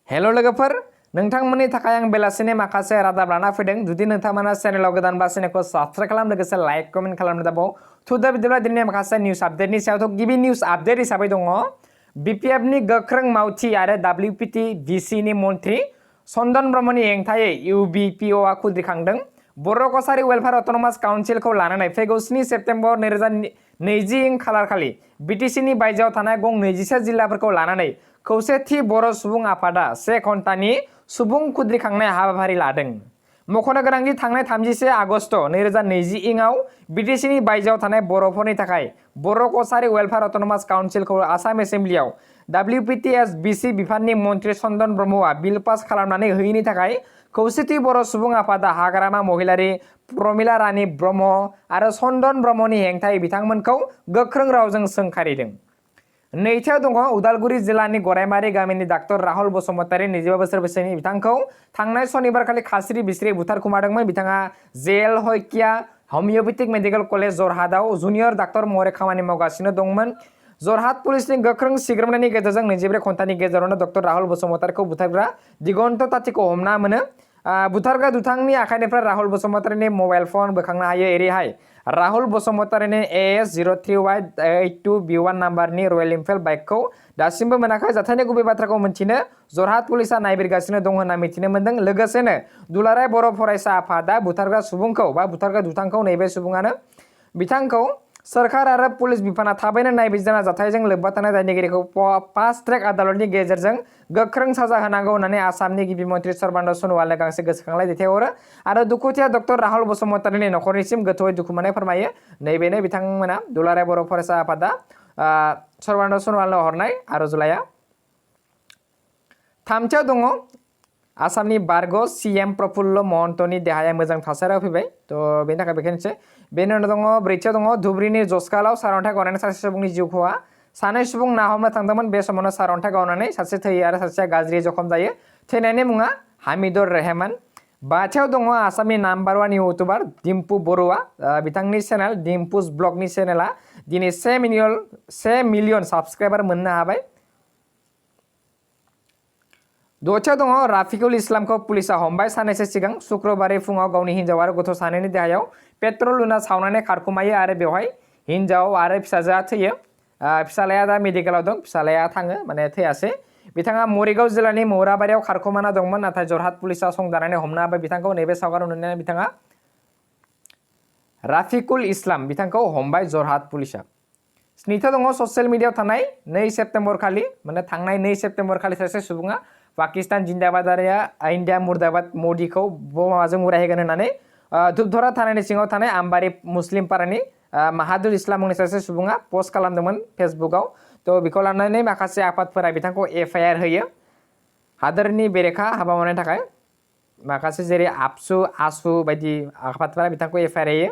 Hello लोगोफोर नोंथांमोननि थाखाय आं बेलासिनि माखासे रादाब लाना फैदों जुदि नोंथांमोना चेनेलाव गोदान बा चेनेलखौ साबस्क्राइब खालाम लोगोसे लाइक कमेन्ट खालामनो दाबाव दा बिदिब्ला दिनै माखासे निउस आपडेटनि सायावथ' गिबि निउस आपडेट हिसाबै दङ बिपिएफनि गोख्रों मावथि आरो डब्लिउपिटिडिसिनि मन्थ्रि चनदन ब्रह्मनि हेंथायै UBPOआ खुद्रिखांदों बर' कसारी वेलफेयार अट'नमास काउन्सिलखौ लानानै फैगौ 7 सेप्तेम्बर 2020 खालारखालि बिटिसिनि बायजोआव थानाय गं 21 जिल्लाफोरखौ लानानै खौसेथि बर' सुबुं आफादा 1 घन्टानि सुबुं खुद्रिखांनाय हाबाफारि लादों। मख'नो गोनांदि थांनाय 31 आगस्ट 2020 आव बिटिसिनि बायजोआव थानाय बर'फोरनि थाखाय Bodo' Kachari welfare autonomous council Assam एसेम्ब्लियाव WPTSBC बिफाननि मन्थ्रि चनदन ब्रह्मआ बिल पास खालामनानै होयैनि थाखाय खौसेथि बर' सुबुं आफादा हाग्रामा महिलारि प्रमिला रानी ब्रह्म आरो चनदन ब्रह्मनि हेंथायै बिथांमोनखौ गोख्रों रावजों सोंखारिदों। नैथियाव दङ उदालगुरि जिल्लानि गरायमारि गामिनि डाक्टर राहुल बसुमतारी 25 बोसोर बैसोनि बिथांखौ थांनाय शनिबारखालि खास्रि बिस्रि बुथारखुमादोंमोन। बिथाङा जेल हयकिया हमिय'पेथिक मेडिकेल कलेज जरहाटआव जुनियर डाक्टर महरै खामानि मावगासिनो दंमोन। जरहाट पुलिसनि गोख्रों सिग्रोमनायनि गेजेरजों 24 घन्टानि गेजेरावनो डक्टर राहुल बसुमतारीखौ बुथारग्रा दिगन्त तातीखौ हमना मोनो। बुथारग्रा दुथांनि आखाइनिफ्राय राहुल बसुमतारीनि मबाइल फन बोखांनो हायो। एरैहाय राहुल बसुमतारीनि AS03Y82B1 नाम्बारनि रयेल एनफिल्ड बाइकखौ दासिमबो मोनाखै। जाथायनि गुबै बाथ्राखौ मिन्थिनो जरहाट पुलिसा नायबिरगासिनो दं होनना मिथिनो मोन्दों। लोगोसेनो दुलाराय बर' फरायसा आफादा बुथारग्रा सुबुंखौ बा बुथारग्रा दुथांखौ नैबे सुबुङानो बिथांखौ सोरखार आरो पुलिस बिफाना थाबैनो नायबिजिरना जाथायजों लोब्बा थानाय दायनिगिरिखौ फास्ट ट्रेक आदालतनि गेजेरजों गोख्रों साजा होनांगौ होननानै आसामनि गिबि मन्थ्रि सर्बानन्द सन'वालनो गांसे गोसोखांलाय दैथायहरो आरो दुखुथिया डक्टर राहुल बसुमतारीनि नखरनिसिम गोथौयै दुखु मोननाय फोरमायो। नैबेनो बिथांमोना दुलाराय बर' फरायसा आफादा सर्बानन्द सन'वालनो हरनाय आर'जलाइया। थामथियाव दङ आसामनि बारग' CM प्रफुल्ल महन्तनि देहाया मोजां थासारियाव फैबाय थ' बेनि थाखाय बेखायनोसै। बेनि उनाव दङ ब्रैथियाव दङ धुबुरीनि जसकालाव सारअन्थाइ गावनानै सासे सुबुंनि जिउ खहा। सानै सुबुं ना हमनो थांदोंमोन। बे समावनो सारअन्थाइ गावनानै सासे थैयो आरो सासेया गाज्रि जखम जायो। थैनायनि मुङा हामिदुर रेहमान। बाथियाव दङ आसामनि नाम्बार 1 इउटुबार डिम्पु बरुवा बिथांनि चेनेल डिम्पुस ब्लगनि चेनेला दिनै 1 मिलियन साबस्क्राइबार मोननो हाबाय। दथियाव दङ राफिकुल इस्लामखौ पुलिसा हमबाय। साननैसो सिगां शुक्रबारै फुङाव गावनि हिन्जाव आरो गथ' सानैनि देहायाव पेट्रल लुना सावनानै खारखुमायो आरो बेवहाय हिन्जाव आरो फिसाजोआ थैयो। फिसालाया दा मेडिकेलाव दं। फिसालाया थाङो माने थैयासै। बिथाङा मरिगाव जिल्लानि मौराबारियाव खारखुमाना दंमोन नाथाय जरहाट पुलिसा संदाननानै हमनो हाबाय बिथांखौ। नैबे सावगारियाव नुनानै बिथाङा राफिकुल इस्लाम बिथांखौ हमबाय जरहाट पुलिसा। स्निथियाव दङ ससियेल मिडियायाव थानाय 2 सेप्तेम्बर खालि माने थांनाय 2 सेप्तेम्बर खालि सासे सुबुङा पाकिस्तान जिन्दाबादारिया इन्डिया मुर्दाबाद मदिखौ बमाजों उरायहोगोन होननानै धुपधरा थानायनि सिङाव थानाय आम्बारि मुस्लिम पारानि माहादुर इस्लाम मुंनि सासे सुबुङा पस्ट खालामदोंमोन फेसबुकआव। थ' बेखौ लानानै माखासे आफादफोरा बिथांखौ FIR होयो हादोरनि बेरेखा हाबा मावनायनि थाखाय। माखासे जेरै आबसु आसु बायदि आफादफोरा बिथांखौ FIR होयो।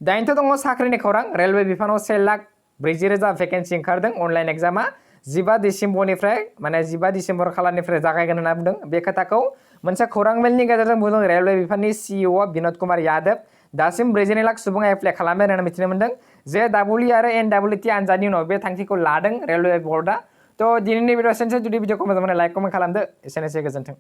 दाइनथियाव दङ साख्रिनि खौरां। रेलवे बिफानाव 1,20,000 भेकेन्सि ओंखारदों। अनलाइन एग्जामा 15 डिसेम्बरनिफ्राय माने 15 डिसेम्बर खालारनिफ्राय जागायगोन होनना बुंदों। बे खोथाखौ मोनसे खौरां मेलनि गेजेरजों बुंदों रेलवे बिफाननि CEO बिन'द कुमार यादव। दासिम 42 लाख सुबुङा एप्लाइ खालामबाय होननानै मिथिनो मोन्दों। JEE आरो NEET आनजादनि उनाव बे थांखिखौ लादों रेलवे बर्डआ। थ' दिनैनि भिडिअ एसेनोसै। जुदि भिडिअखौ मोजां मोनो लाइक कमेन्ट खालामदो। एसेनोसै गोजोन्थों।